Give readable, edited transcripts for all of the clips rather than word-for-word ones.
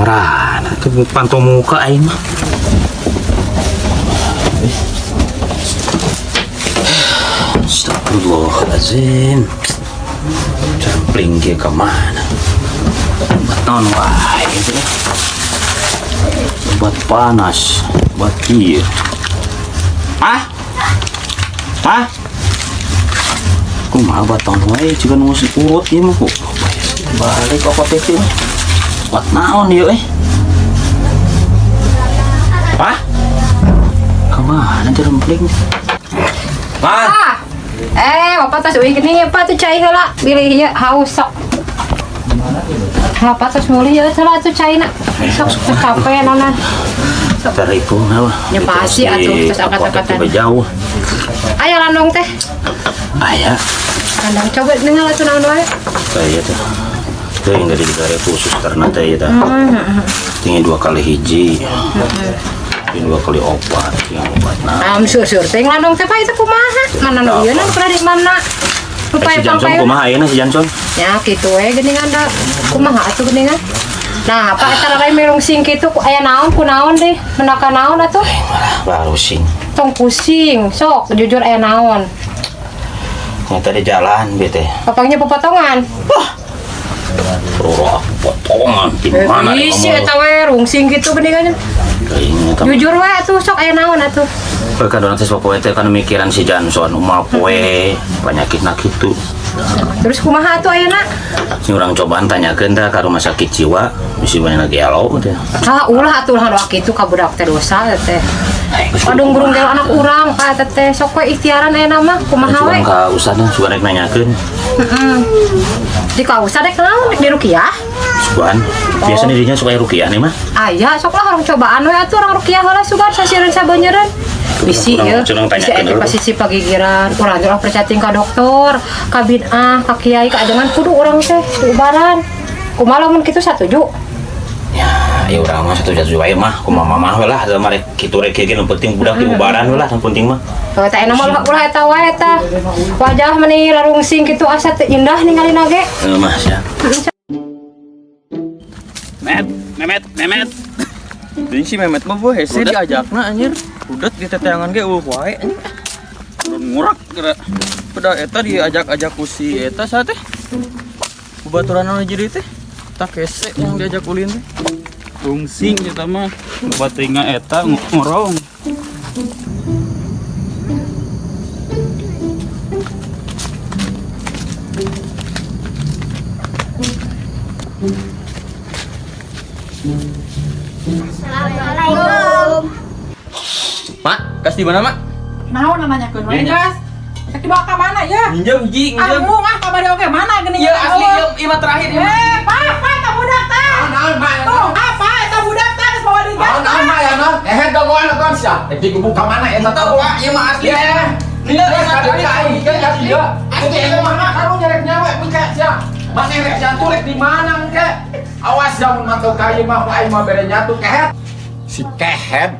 Kamarana tuh pantau muka aing mah. Astagfirullahaladzim. Campling dia kemana? Obat naon wae gitu kan. Obat panas, obat ieu. Ah? Hah? Kumaha obat naon wae jiga nu geus urut ieu mah ku. Balik ke apotek ieu. Obat naon ieu eh? Hah? Kemana jerempling? Mah? Ah. Eh, bapak tos uih gini ya, Pak tuh cai heula. Bilih ieu haus sok. Bapak tos mulih ya heula tuh caina. Sok capek nonan. Teripu apa? Ya pasti atuh, terus angkat-angkatan. Jauh. Aya landong teh. Aya. Landong coba dengar atuh naon wae. Kayak tuh. Tuh yang dari digare khusus karena teh ya. Tinggi 2 kali 1. Ini 2 kali 4, yang obat nah. Am sur-sur teh landong teh Pak itu kumaha? Mana nu ieu nu pernah di mana? Rupaya Si Johnson pangpaeun. kumaha ayeuna si Johnson? Ya kitu we geuningan da. Kumaha atuh geuningan? Nah, apa eta lain merungsing kitu ku aya naon ku naon deh? Menaka naon atuh? Baru sing. Tong pusing, sok jujur aya naon. Yang tadi jalan bete. Papangnya pepotongan. Roro potongan di mana nih Isi ngomong? eta we rungsing gitu geuningan. Kayaknya kamu. Jujur we atuh sok aya naon atuh. Kan orang tes poe teh kan mikiran si Johnson umal poe penyakit nak kitu. Terus kumaha atuh ayeuna? Si urang cobaan tanyakeun tah ka rumah sakit jiwa bisi banyak gelo teh. Ah, ulah atuh ulah doa kitu ka budak teh dosa teh. Aduh burung gelo anak urang ka eta teh sok we ikhtiaran ayeuna mah kumaha we. Sugan ka ustadna sugan rek nanyakeun. Heeh. Di kausa dek naon dek di rukiah? Sugan biasanya dirinya suka rukiah nih mah. Aya sok lah orang cobaan we atuh orang rukiah heula sugan sasieureun sabeunyereun. Bisi Urang- ya, urang bisi tanyakeun eta dulu. posisi pagigiran, urang teh ulah percaya ka dokter, ka binah, ka kiai, ka ajengan kudu urang teh diubaran. Kumaha lamun kitu satuju? Ya, ya urang mah satu jatuh wae mah kumaha mah we lah sama rek kitu rek kieu nu penting budak diubaran we lah nu penting mah. Kalau teh enak mah ulah ulah eta wae eta. Wajah meni larungsing kitu asa teu indah ningalina ge. Heuh mah sia. Met, memet, memet. Ini si Memet mah boh hese diajakna anjir. Udah di teteangan ge eueuh wae anjing. Turun ngurak geura. Udah eta diajak-ajak ku si eta saha teh? Babaturan anu jadi teh. Tak hese yang diajak ulin teh. Rungsing eta mah. Batinga eta ngorong. Assalamualaikum. Mak, kas di mana, Mak? Naon nanyakeun wae, Iya, Gas? Rek dibawa ka mana ya? Minjem hiji, Ah, embung ah ka bade oge mana geuning. Iya asli ieu ieu mah terakhir ieu mah. Eh, Pak, Pak, eta budak teh. Naon, Mak? Tuh, apa eta budak teh geus bawa di gas. Naon, naon, Mak, ya, naon? Eh, dagoan, dagoan sia. Rek digubuk ka mana eta Tahu, Pak, ieu mah asli. Iya. Iya, ieu mah Asli, terakhir. asli, asli, asli. Asli, ieu mah karunya rek nyawa engke sia. Mana rek nyatu rek di mana engke? Awas jamun mantau ka ieu mah, aing mah bere nyatu kehet. Si kehet.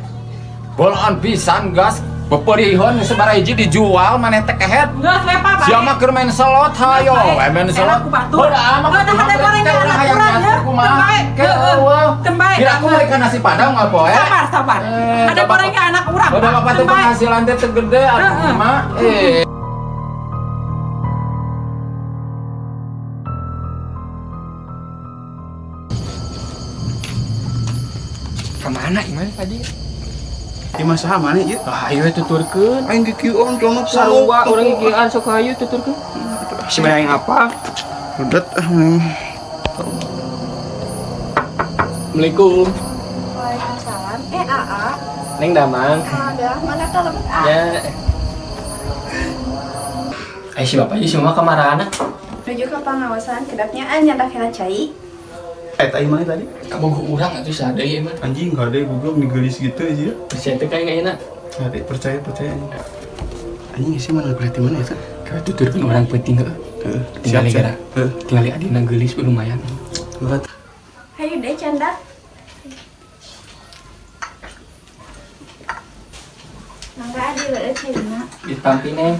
Bolon pisan gas. Beperiheun sabaraha hiji dijual maneh teh kehet. Geus we, Pak. Sia mah keur main slot hayo, we main slot. Ku batur. Boda amat Heuh, dah goreng ka anak urang ya. Kumaha? Bae. Ke eueuh. Keun bae. Kira aku mereka nasi padang nggak poe? Sabar, sabar. Eh, Ada bapak- goreng ka anak urang. Udah Pak. bapak tuh Keun bae. penghasilan teh teu gede atuh Heeh. mah. Eh. Kemana ieu mah tadi? Di masa mana ieu? Ah, ayo tuturkeun. Aing ge kieu orang celana Sarua urang gigian sok hayu tuturkeun. Si aing apa? Udah ah mending. Assalamualaikum. Waalaikumsalam. Eh, AA. Neng Damang. Ada mana teh lebet A? Ya. Eh si bapak si mama kamarana? Menuju ke pengawasan kedapnya A nyandak heula cai. Eta ieu mana tadi? Kabogoh urang atuh sada ieu mah. Anjing enggak ada goblok digelis gitu aja. Percaya teh kayak enak. Hati percaya percaya anjing. Anjing sih mana berarti mana eta? Kayak tuturkeun orang penting heuh. Heeh, Tinggal siap, gara. siap. Heeh. Tinggal adina geulis lumayan. Berat. Hayu deh candak. Mangga adi leueut caina. Ditampi neng.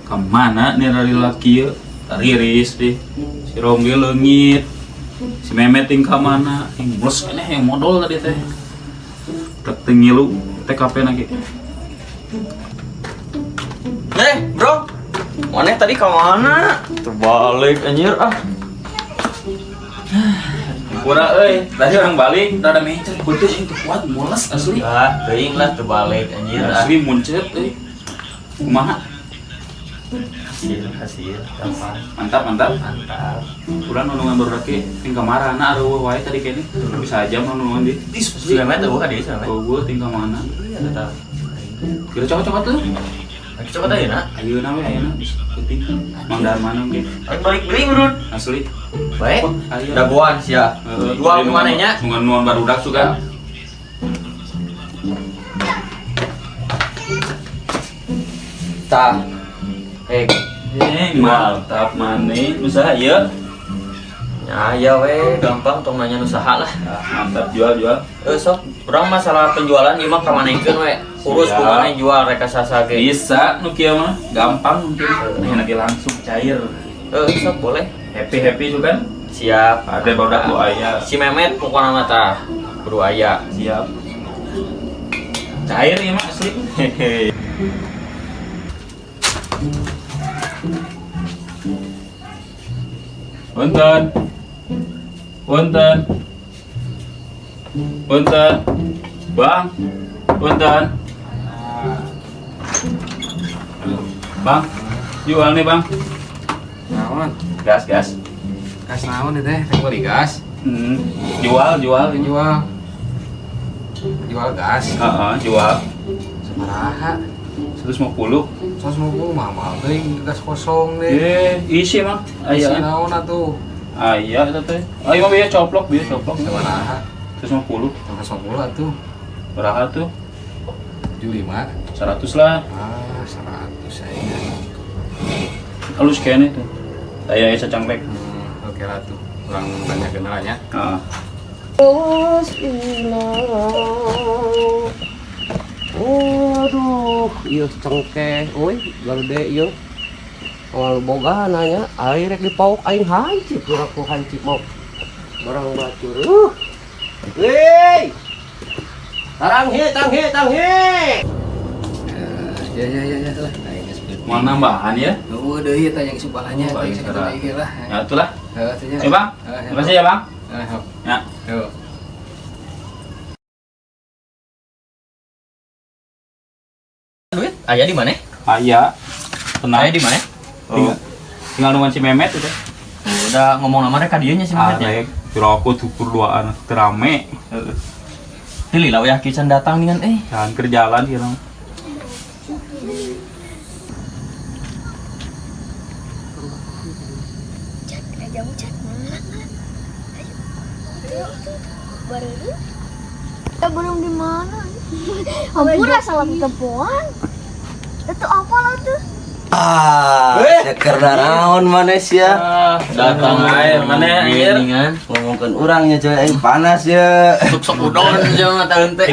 Kemana nih lari laki ya? Riris deh. Si Romli leungit. Si Memet ting ka mana? Yang mules keneh yang modal tadi teh. Tek teu ngilu TKP na ge. Eh, bro. Maneh tadi ka mana? Terbalik anjir ah. Pura euy, tadi orang balik rada mencet, peuteung aing teu kuat mules asli. Ah, teuing lah terbalik anjir ah. Asli muncet euy. Kumaha? Hasil, hasil, gampang. Mantap, mantap. Mantap. Urang nulungan baru ke tinggal marana areueuh wae tadi kene. Bisa aja mah nulungan di. Si Memet eueuh ka dieu si Memet. Eueuh tinggal mana? Iya, tetap. Kira cokot-cokot tuh. Lagi cokot ayeuna. Ayeuna we ayeuna penting. Mang Darman ge. Aing balik deui meureun. Asli. Baik. Ayo. Dagoan sia. Dua kumaneh nya? Nungan barudak suka. Tah. Eh, mantap maneh usaha ieu. Ya, ya we, gampang tong nanya nu saha lah. Mantap jual-jual. Sok, urang masalah penjualan ieu mah kamanehkeun we. Urus kumaneh jual rek sasa ge. Bisa nu kieu mah, gampang mungkin. Nah, nanti langsung cair. Sok boleh. Happy-happy juga kan? Siap. Ada barudak lu aya. Si Memet pokona mah tah. Kudu aya. Siap. Cair ieu mah asli. Hehe. Punten. Punten. Punten. Bang. Punten. Bang, jual nih, Bang. Naon? Gas, gas. Gas naon ieu teh? Rek beli gas. Jual, jual ini. Jual. Jual gas. Heeh, jual. Sabaraha? 150. 150 mah mahal teuing gas kosong deh. Isi mah. Isi Aya. naon atuh? Aya eta teh. Ayo mah bieu coplok, bieu coplok. Sabaraha? 150. 150 atuh. Berapa tuh? 75. 100 lah. Ah, 100 aya. Halus kayaknya tuh. Aya aya cangklek. Oke lah tuh. Kurang banyak kenalnya. Heeh. Waduh, ieu cengkeh euy, gede ieu. Awal boga nanya, air rek dipauk aing hancip, ku hancip mau. Barang batur. Hei! Taranghi, tanghi, tanghi. Ya ya ya ya lah. Mau nambahan ya? Eueuh deui eta yang subalanya eta yang sakitu deui lah. Ya itulah. Heeh, teh nya. Ya, Bang. Terima kasih ya, Bang. Heeh. Ya. Yo. Duit aya di mana? Aya. Tenang. Aya di mana? Oh. Tinggal nungguan si Memet udah. Udah ngomong nama mereka dieu nya si Memet ya. Arek, kira aku tukur duaan terame. Heeh. Tili lah ya kican datang dengan Jangan kerjalan gitu. Cat, jamu cat mana? Ayo. Baru. Kita belum di mana? Hampura salah tempoan. Itu apa lah tuh? Ah, seker naon manes ya. Datang air mana anjir? Ngomongkeun urang nya coy aing panas ya. Sok-sok udon jeung tahun teh.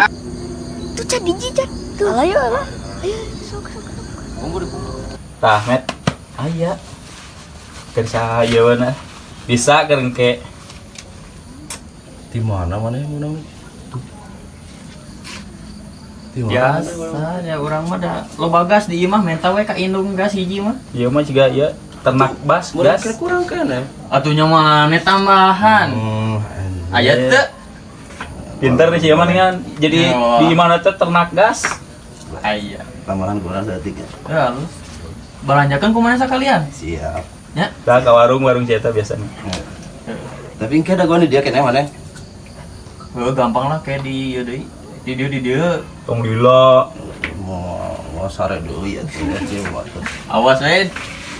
Tuh cat diji cat. Tuh. Ayo lah. Ayo sok sok. Tah, Met. Aya. Keur saha ieu na? Bisa keur engke. Di mana maneh mun? Biasa ya urang mah da loba gas di imah menta we ka indung gas hiji mah. Ieu mah jiga ieu ternak bas gas. Kurang kan ya? Atuh nya maneh tambahan. Aya teu. Pinter nih sih mah dengan jadi di imah teh ternak gas. Aya. Tambahan kurang saeutik ya. Ya halus. Balanjakeun ku maneh sakalian? Siap. Nya. Tah ka warung-warung si eta biasanya. Tapi engke dagoan di dia keneh maneh. Heuh gampang lah kayak di ieu deui. Di dieu di dieu. Tong lila. Mau sare deui atuh cewek. Awas we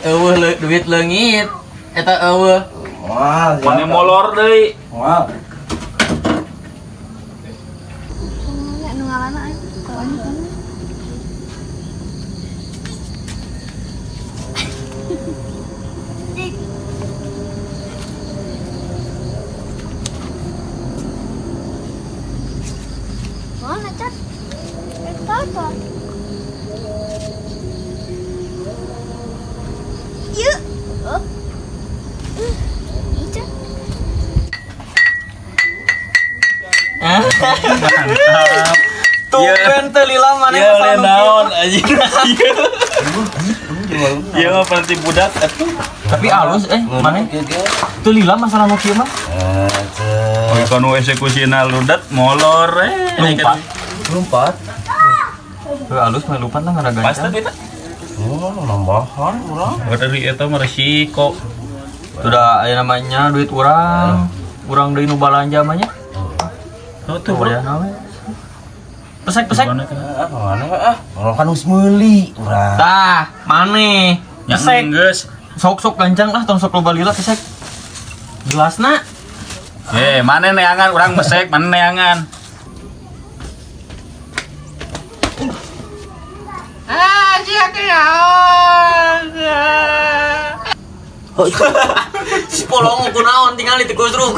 eueuh duit leungit. Eta eueuh. Moal. Mane molor deui. Moal. Nu ngalana aing. Mana cat? Eta. Yuk. Oh. Ica. Mantap. Tumben teu lila maneh Ya masalah nu kieu. naon anjing. Ieu mah berarti budak atuh. Tapi alus maneh. Teu lila masalah nu kieu mah. Oh, kanu eksekusina ludat molor Lompat. Lompat. Heuh alus mah lompat lah ngara Pas gancang. teh eta. Oh, nambahan urang. Dari eta mah resiko. Sudah aya namanya duit urang. Urang deui nu balanja mah nya. Oh, tuh, Tuh bro. ya nawe. Pesek pesek. Ah, mana ah? Urang kan geus meuli urang. Tah, maneh. Ya Pesek. geus. Sok-sok gancang lah tong sok loba lila pesek. Gelasna. Mana neangan urang mesek, mana neangan. Ah, sia teh naon. Si polong kunaon tinggal di tikus ruk.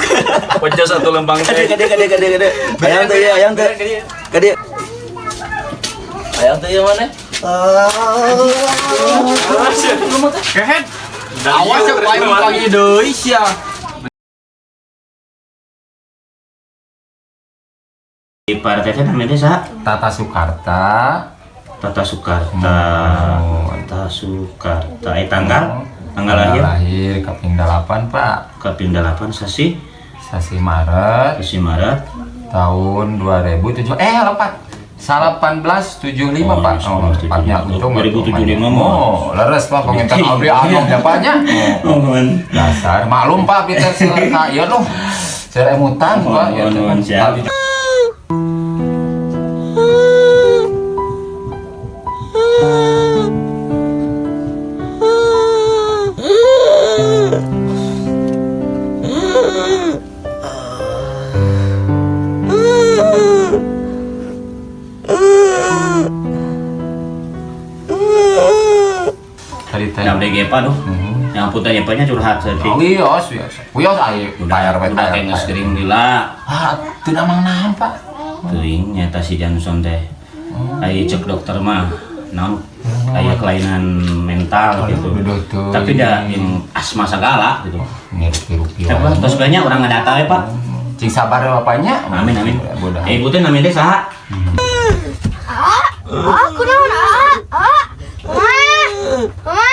Pecah satu lempang teh. Kade kade kade kade. Ayang teh ya, ayang teh. Kade. Ayang teh ya mana? Kehed. Awas ya aing pagi deui sia. Ipar teh namanya teh saha? Tata Soekarta. Tata Soekarta. Tata Soekarta. Tanggal? Tanggal lahir? Lahir kaping 8, Pak. Kaping 8 sasi? Sasi Maret. Sasi Maret tahun 2007. Lepat. 1875, Oh, Pak. Oh, tepatnya untung 2075 mah. Oh, leres Pak penginten abdi anom japanya. Oh, Dasar maklum Pak Peter seur ka ieu loh. Seur emutan Pak ya. Mohon, siap. Tadi teh. Nah, BG Pak duh. Yang punten ya Pak nya curhat saeutik. Oh, wios, wios. Wios aya bayar we Udah bayar. kayak geus gering lila. Ah, teu namang naon, Pak. Teuing nyata si Johnson teh. Ai cek dokter mah naon aya kelainan mental gitu. Tapi dah yang asma segala gitu. Ngerti-rupi. Tapi tos banyak orang ngadata ya Pak. Cing sabar ya bapaknya. Amin amin. Bodoh. Ibu teh namanya teh saha? Ah, kunaon ah? Ah. Mama. Mama.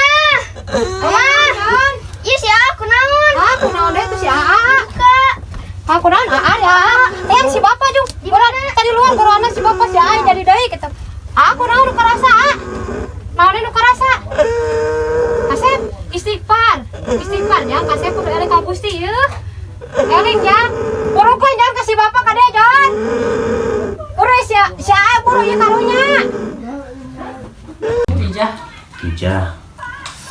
Mama. Ieu si Aa kunaon? Ah, kunaon deui tuh si Aa. Kak. Ah, kunaon Aa ya. Yang si bapak jeung urang tadi luar corona si bapak si Aa jadi deui kitu. Ah, kunaon nu karasa Aa? Naon nu karasa? Kasep istighfar. Istighfar jang kasep kudu eling ka Gusti ieu. Eling jang. Burukeun jang ka si bapak kade jang. Buru si si Aa buru ieu karunya. Ijah. Ijah.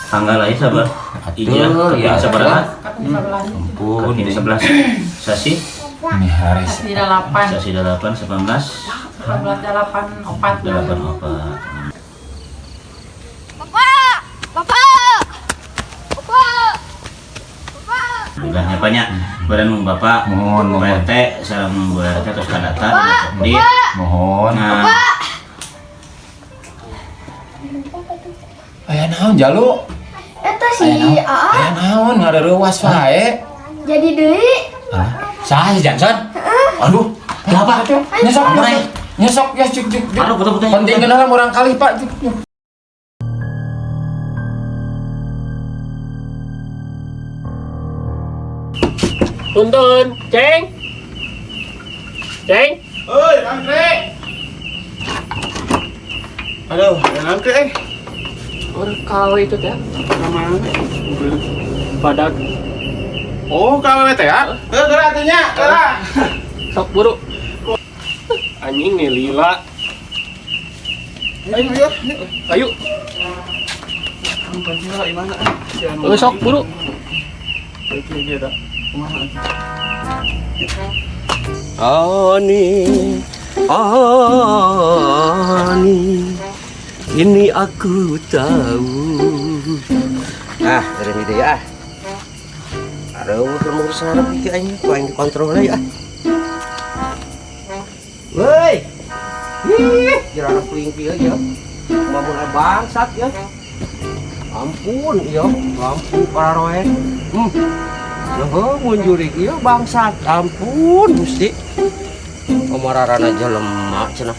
Tanggal lahir sabar. Ijah ya, kaping sabaraha? Kaping 11. Ampun, ini 11. Sasi? Ini hari Sasi 8. Sasi 8 19 19 84. 84. Bapak. Bapak. Bapak. Alhamdulillah nya Pak nya. Badan mung Bapak, Mohon, Bu mohon. RT sareng Bu RT terus kadata di. Mohon. Nah, Aya naon jalu? Eta si Aa Aya naon ngareurewas wae. jadi deui. Saha si Johnson? Aduh, kenapa? Nyesok, nyesok ya cuk cuk. Aduh, betul betul. Penting kenal orang kali Pak. Cuk, cuk. Tuntun, Ceng. Ceng. Oi, nangkre. Aduh, nangkre eh. Orang kawe itu teh. Mana? Badak. Oh, kawe teh ya? Heuh, geura atuh nya, geura. Sok buru. Anjing nih lila. Ayo, ayo. Ayo. Sok buru. Ani, ani, ini aku tahu. Ah, dari ini ya. Aduh, mau sarap iki aing, ku aing dikontrol ya. Woi. Ih, jarang puing pieu ya. Mamun bangsat ya. Ampun ya, lampu pararoe. Loh, munjurik ieu bangsat. Ampun, Gusti. Kamararana jelema cenah.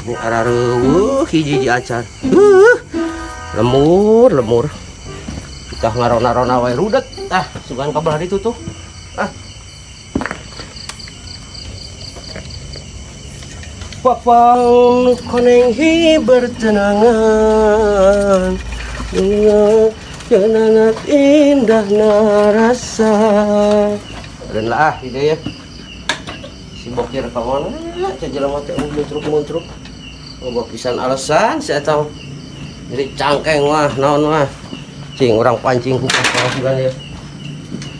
Ini arareuweuh hiji-hiji acan. Lemur, lemur. Kita ngarona-rona wae rudet. Ah, sugan ka belah ditu tuh. Ah. Papang nu koneng hiber tenangan. Kenangan indah narasa. Dan lah ah, ide ya. Si bokir ka mana? Teh jelema teh muntruk-muntruk. Loba pisan alasan si eta. Jadi cangkeng wah naon mah. Cing urang pancing ku bukan ya.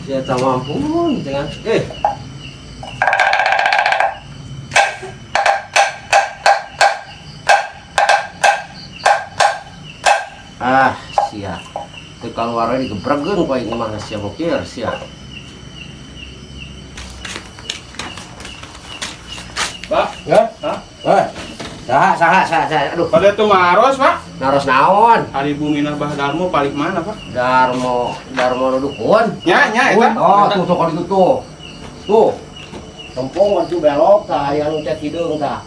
Si eta mampun dengan Ah, sia. Teu kaluar we digebregeun ku aing mah sia bokir sia. Pak, ya? Hah? Eh. Saha, saha, saha, saha. Aduh. Pada tuh maros, Pak. Naros naon? Hari bumi Bah Darmo paling mana, Pak? Darmo, Darmo nu dukun. Nya, nya eta. Oh, tuh tuh kalau itu tuh. Tuh. Tempong kan tuh belok tah aya nu cat hideung tah.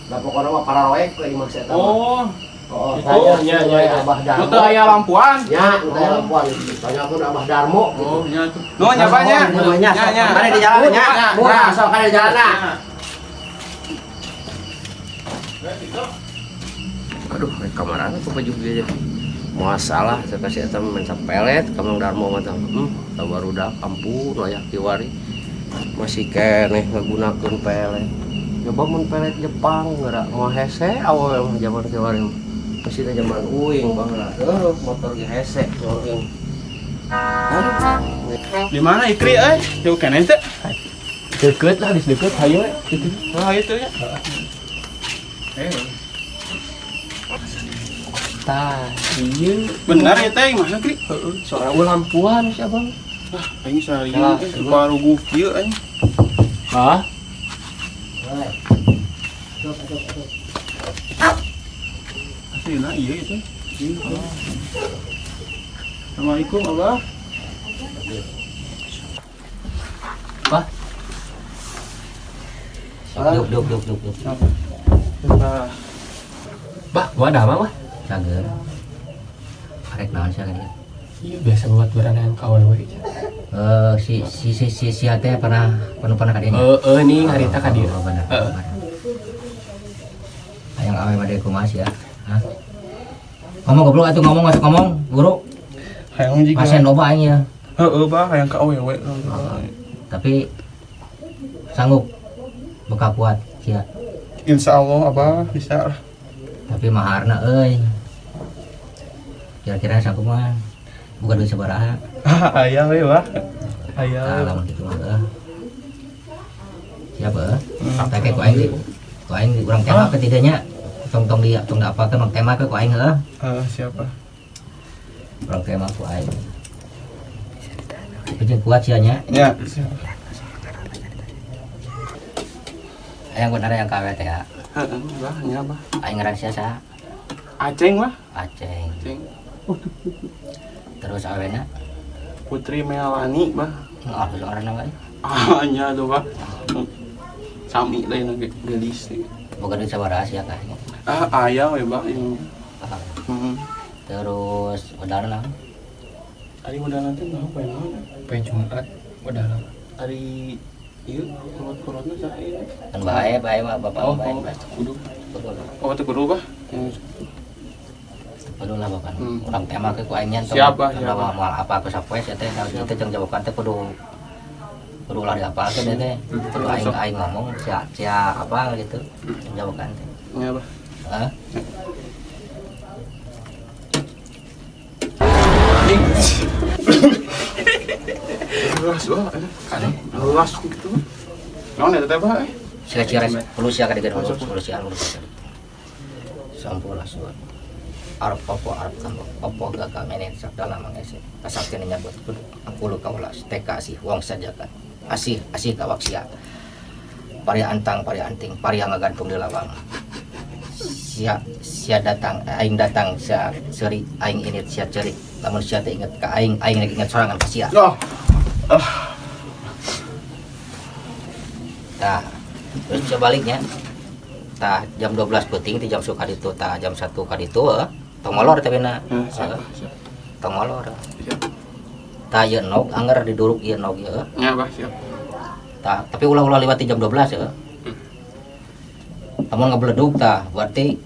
Da pokona mah pararoek we imah si eta mah. Oh. Oh, Itu, tanya nya, nya, nya. Abah Darmo. Nu teu aya lampuan. Nya, nu teu aya lampuan. Tanya pun Abah Darmo. Oh, nya tuh. Nuhun nya, Pak, nya. Nya, Nya, nya. Kade di jalan nya. Nya, Murah sok kade di jalan. Aduh, rek kamarana tuh baju dia. Masalah saya kasih eta main sapelet ka Mang Darmo mah tah. Barudak ampun wayah kiwari. Masih keneh ngagunakeun pelet. Coba mun pelet Jepang geura moal hese awewe mah zaman kiwari mah. Masih teh zaman uing baheula. Heuh, motor ge hese uing. Aduh. Di mana Ikri euy? Jauh keneh teh? Deket lah, geus deket hayu we. Gitu. Oh, hayu teh nya. Tah, iya. Benar ya teh, mana Kri? Heeh, soalnya ulah lampuan si abang. Ah, aing sarieu teh paruguh kieu aing. Hah? Aslina ieu itu. Assalamualaikum, Abah. Bah. Duk duk duk duk duk. Bah, gua ada apa, Bah? Cager. Arek naon sia kan ieu? Iya, biasa buat beranahan ka awewe. Si si si si si teh pernah pernah pernah ka dieu nya? Heeh, ning harita ka dieu. Oh, bener. Heeh. Hayang awe mah deui kumaha sia? Hah? Ngomong goblok atuh ngomong masuk ngomong, guru. Hayang jiga. Pasien loba aing ya. Heeh, Bah, hayang ka awewe. Tapi sanggup buka kuat sia. Insya Allah Abah bisa lah. Tapi maharna euy. Kira-kira sanggup mah bukan duit sabaraha. Ah, aya we, Bah. Aya. Tah lamun kitu mah heuh. Siap heuh. Tah ku aing di ku aing di urang tema ke tidak nya. Tong-tong di tong diapalkeun urang tema ke ku aing heuh. Heeh, siap, Bah. Urang tema ku aing. Tapi jeung kuat sia nya. Ya, siap. Hayang bener yang kawe teh ya. Heeh, Bah, nya Bah. Aing ngaran sia saha? Aceng, Bah. Aceng. Aceng. Terus awena? Putri Melani, Bah. Heeh, terus ngaranna wae. Ah, nya tuh, Bah. Sami lain ge geulis. Boga duit sabaraha sia ka? Ah, aya we, Bah. Heeh. Terus modalna naon? Ari modalna teh naon poe naon? Poe Jumat modalna. Ari ieu kurot-kurotna saha ieu? Kan bae bae mah bapak Oh, bae. oh, kudu. Kudu. Oh, teu kudu, Bah. Kudu lah bapak. Urang tema ke ku aing nya Siap, Bah, siap. Moal apa ku sapoe sia teh teh jeung jawaban teh kudu kudu ulah diapalkeun teh. Kudu aing aing ngomong sia sia apa gitu jawaban teh. Nya, Bah. Hah? Jelas, Bah. Jelas gitu. Naon eta teh, Bah? Sia sia perlu sia ka dieu perlu sia perlu sia. Sampurasun. Arep opo arep kamu opo gagal menen sabda mangese kasakti nyabut aku kaulas TK asih wong sajakan asih asih kawak sia paria antang paria anting paria ngagantung di lawang sia sia datang aing datang sia seri aing init sia cerik lamun sia teh inget ka aing aing lagi inget sorangan ka sia. Oh. Tah Terus bisa baliknya. Tah jam 12 peuting ti jam suka ditu tah jam 1 ka ditu heuh. Tong molor tapi na. Siap, siap. Tong molor. Siap. Tah ieu nog anger diduruk ieu nog ieu. Ya, Bah, siap. Tah, tapi ulah-ulah liwat di jam 12 ya. Lamun ngabeledug tah berarti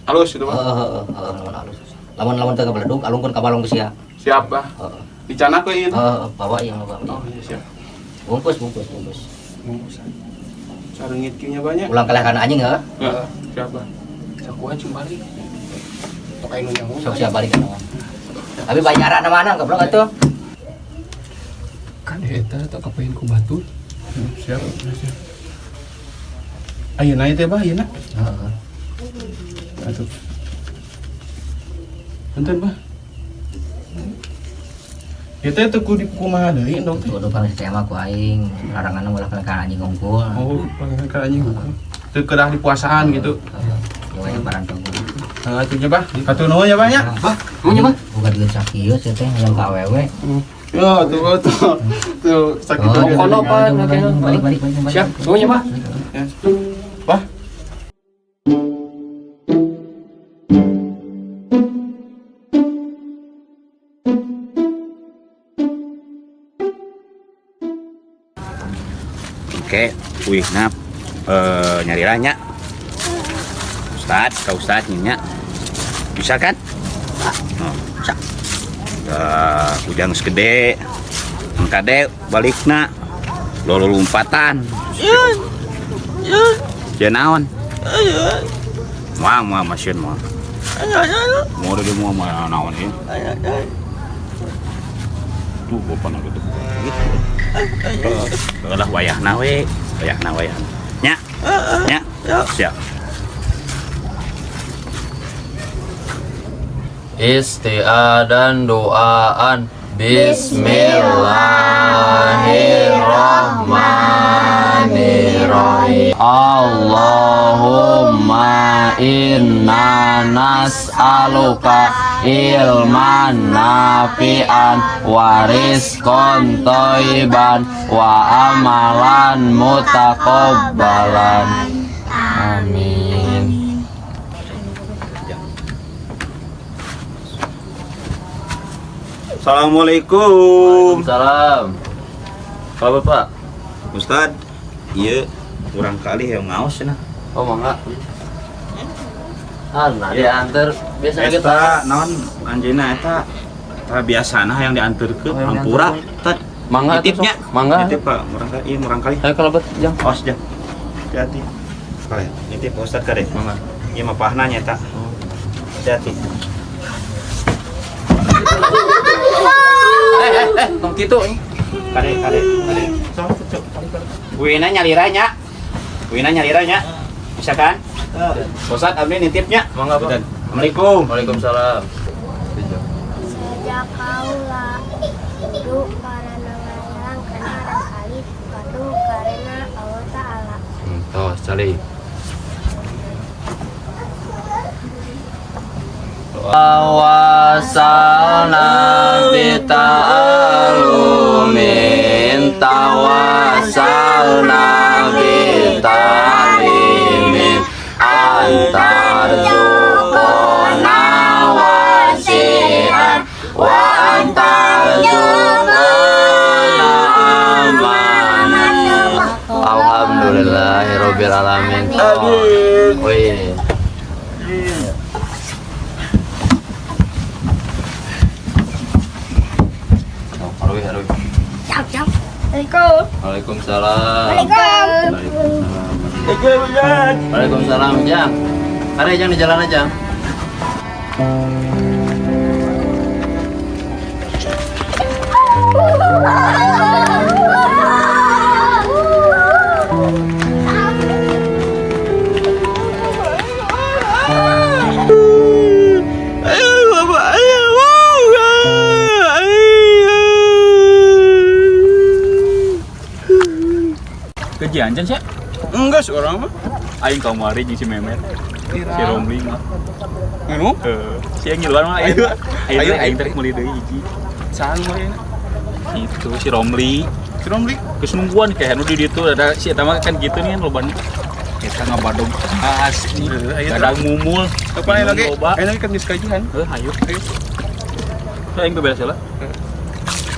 halus itu, Bah. Heeh, heeh, lamun halus. Lamun teu ngabeledug alungkeun ka balong geus sia. Siap, Bah. Heeh. Dicanak we ieu. Heeh, bawa ieu mah bawa. Oh, iya siap. Bungkus, bungkus, bungkus. Bungkusan. Sarengit kieu nya banyak. Ulang kalah kana anjing heuh. Heeh, siap, Bah. Sakuan cung balik. Tok anu nyaho. Sok siap balik kana. Tapi bayaran mana goblok atuh. Kan eta tak kapain ku batur. Siap, siap. Ayeuna ieu teh, Bah, ayeuna. Heeh. Atuh. Punten, Bah. Ieu teh teu kudu kumaha deui endog teh. Kudu pang tema ku aing, larangan ulah kana anjing hungkul. Oh, larangan kana anjing hungkul. Teu kedah di puasaan gitu. Heeh. Ieu we barang tunggu. Heeh, atuh nya, Bah. Hatur nuhun ya, Bah nya. Bah, nuhun ya, Bah. Boga duit sakieu sia teh hayang ka awewe. Ya, tuh, tuh. Tuh, sakit Oh, juga. Kono, Pak. Balik, balik, balik, balik. Siap, nuhun ya, Bah. Ya. Bah. Oke, wih nap nyari nya. Ustad, ka Ustad nya. Bisa kan? Oh, bisa. Ujang geus gede. Engkade balikna. Lolo lompatan. Sia naon? Moal moal masieun moal. Moal deui moal moal naon ieu. Tuh bapak nu gitu. Lah wayahna we, wayahna wayahna. Nya. Nya. Siap. Isti'adan doaan. Bismillahirrahmanirrahim. Allahumma inna nas'aluka ilman nafi'an wa rizqan thayyiban wa amalan mutaqabbalan. Amin. Assalamualaikum. Waalaikumsalam. Apa Bapak? Ustad, iya kurang kali yang ngaos cenah. Oh, mangga. Ah, nah diantar biasa Eta kita. Naon anjeunna eta? Eta biasana yang diantarkeun Oh, yang hampura. diantarkeun. Tad. Mangga atuh, Nitipnya. sok. Mangga. Nitip Pak, murang kali, iya murang kali. Ayo kalau bet jang. Awas jang. Hati-hati. Kale, nitip Pak Ustad kade. Mangga. Ieu mah pahna nya eta. Hati-hati. Tong kitu. Kade, kade, kade. Sok, sok. Wina nyalira nya. Wina nyalira nya. Bisa kan? Ustad abdi nitipnya. Mangga, Pak. Assalamualaikum. Waalaikumsalam. Sejak kaula hidup karena ngalang karena kali patuh karena Allah Ta'ala. Tos, cali. Wasalna bita'alumin tawasalna bitalimin antarzuqona wasi'an wa antarzuqona amanan. Alhamdulillahirabbil alamin. Amin. Wih. Aruy, aruy. Siap, siap. Assalamualaikum. Waalaikumsalam. Waalaikumsalam. Waalaikumsalam. Waalaikumsalam, Jang. Ada Jang di jalan aja. Kejian sih? Enggak seorang mah. Aing kamari jeung si Memet. Si Romli mah. Anu? Si yang ngiluan mah aing. Ayo. Aing aing tarik meuli deui hiji. Saha nu meuli? Itu si Romli. Kirom li. Geus nungguan kayak nu di ditu ada si eta mah kan gitu nih kan loba. Kita ngabadog asli. Kadang mumul. Apa lagi? Ayo lagi kan geus kajian. Heuh, hayu. Hayu. Aing beberes heula.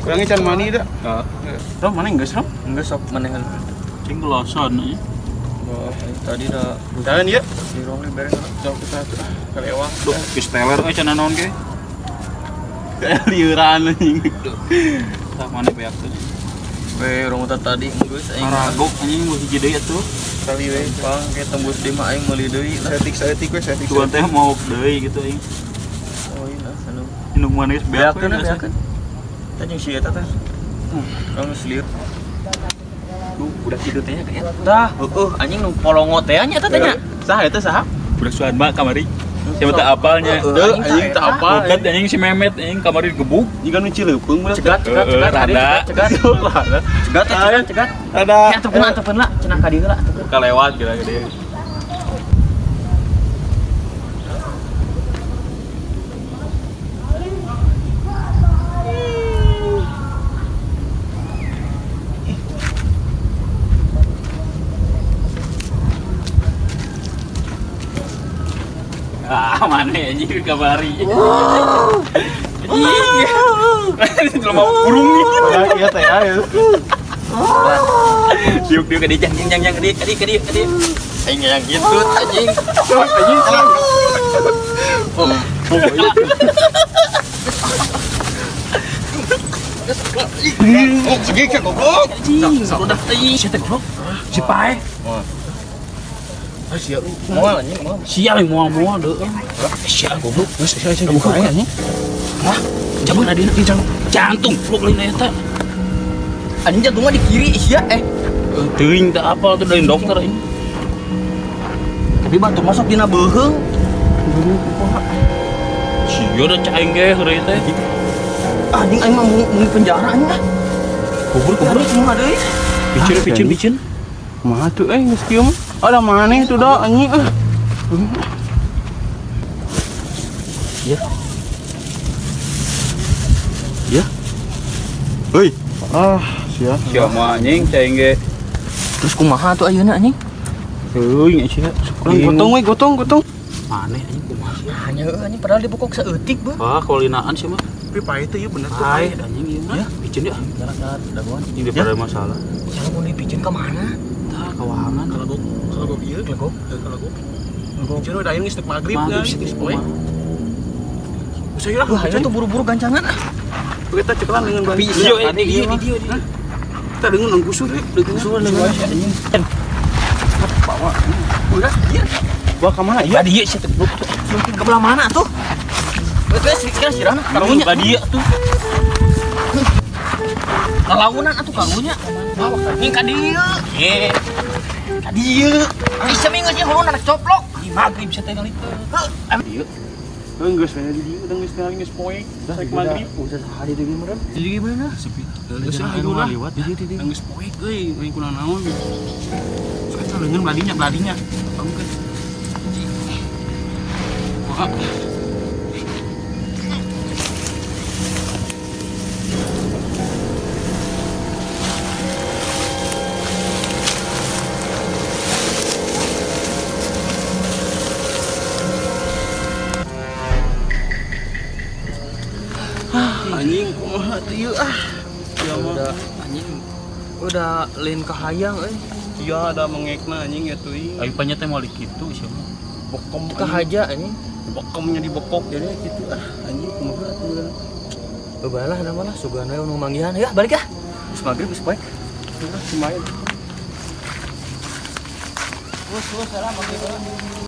Kurangnya can mani da. Heeh. Rom mana geus Rom? Geus sok manehan. Cing geloson euy. Oh, tadi dah. Jalan ya. Di Romli beres jauh kita kelewang. Duh, geus teler euy cenah naon ge. Kayak liuran anjing. Tah mana beak tuh. We urang tadi geus aing. Aragok anjing geus hiji deui atuh. Kali we bang kayak tembus di mah aing meuli deui lah. Saeutik-saeutik we saeutik. Tuan teh mau deui gitu aing. Oh iya anu. Indung mana geus beak beakeun beakeun. Tah jeung si eta teh. Kamu lieur. Duh, udah tidur teh nya kayak. Tah, heueuh anjing nu polongo teh nya eta teh nya. Saha eta saha? Budak Suanma kamari. Siapa tak apalnya? Deuh anjing tak apal. Bukan anjing si Memet anjing kamari digebuk. Jika nu Cileupeng budak. Cegat cegat cegat rada. Cegat. Cegat cegat cegat. Rada. Ya antepkeun lah cenah ka dieu lah antepkeun. Kalewat kira gede. Ah, mana anjing kabari. Anjing. Jelema burung Iya teh ayo. Diuk diuk ka dieu jang jang jang ka dieu ka dieu ka dieu ka dieu. Aing yang gitu anjing. Anjing. Oh, segi ka goblok. Anjing, udah teh sia teh goblok. Si pae. Ah sia moal anjing moal. Sia yang moal-moal deui. Sia goblok. Geus sia sia buka anjing. Hah? Jaman adina jantung goblok lain eta. Anjing jantungnya di kiri sia eh. Teuing teu apal tuh dari dokter ini. Tapi batur masuk dina beuheung. Sia da cai aing ge heureuy teh. Anjing aing mah mun penjara anjing ah. Kubur kubur kumaha deui? Picen picen picen. Kumaha tuh euy geus kieu mah. Ada maneh tuh da anjing ah. Ya. Ya. Heuy. Ah, sia. Sia mah anjing cai aing ge. Terus kumaha tuh ayeuna anjing? Heuy sia. Gotong we gotong gotong. Maneh anjing kumaha sia? Hanya heueuh anjing padahal dibokok saeutik beuh. Ah, kolinaan sia mah. Tapi pae teh ieu bener tuh. Pae anjing ieu mah. Picen dia. Dagoan. Ini daripada masalah. Salah mun dipicen ka mana? Tah kawahangan. Kalagok, kalagok ieu, kalagok, kalagok. Picen udah aing geus tek magrib Maghrib geus poe. Geus ayo lah, Wah, ayo tuh buru-buru gancangan ah. Kita cekelan dengan Tapi bantu. iya, di dieu. Kita dengan nang gusur we, Gusur dengan anjing. Bawa. Udah, iya. Bawa ka mana ieu? Ba dieu sia teh goblok tuh. Ke belah mana tuh? Betul sih sirana karunya. Ba dieu tuh. Lalaunan atuh karunya. Ning ka dieu. Ye. Ka dieu. Ai seminggu sih huluna anak coplok. Di magrib sia teh ngalikeun. Dieu. Heuh geus we di dieu, udah geus geus poe. Rek magrib. Udah sehari deui meureun. Di gimana? Sepi. Geus lah ayo lah. Liwat di dieu. Geus poe euy, aing kunaon naon. Sok eta leungeun beladinya, beladinya. Tongkeun. Wah. Anjing kumaha teh ieu ah. Ya udah anjing udah lain kahayang euy. Iya ada mengekna anjing ya teuing. Aing panya teh moal kitu sia mah. Bokom kahaja anjing. Bokomnya dibekok jadi kitu ah anjing kumaha atuh. Bebalah nama lah sugana nu manggihan ya balik ah. Geus magrib geus poek. Udah lumayan. Bos bos salah magrib.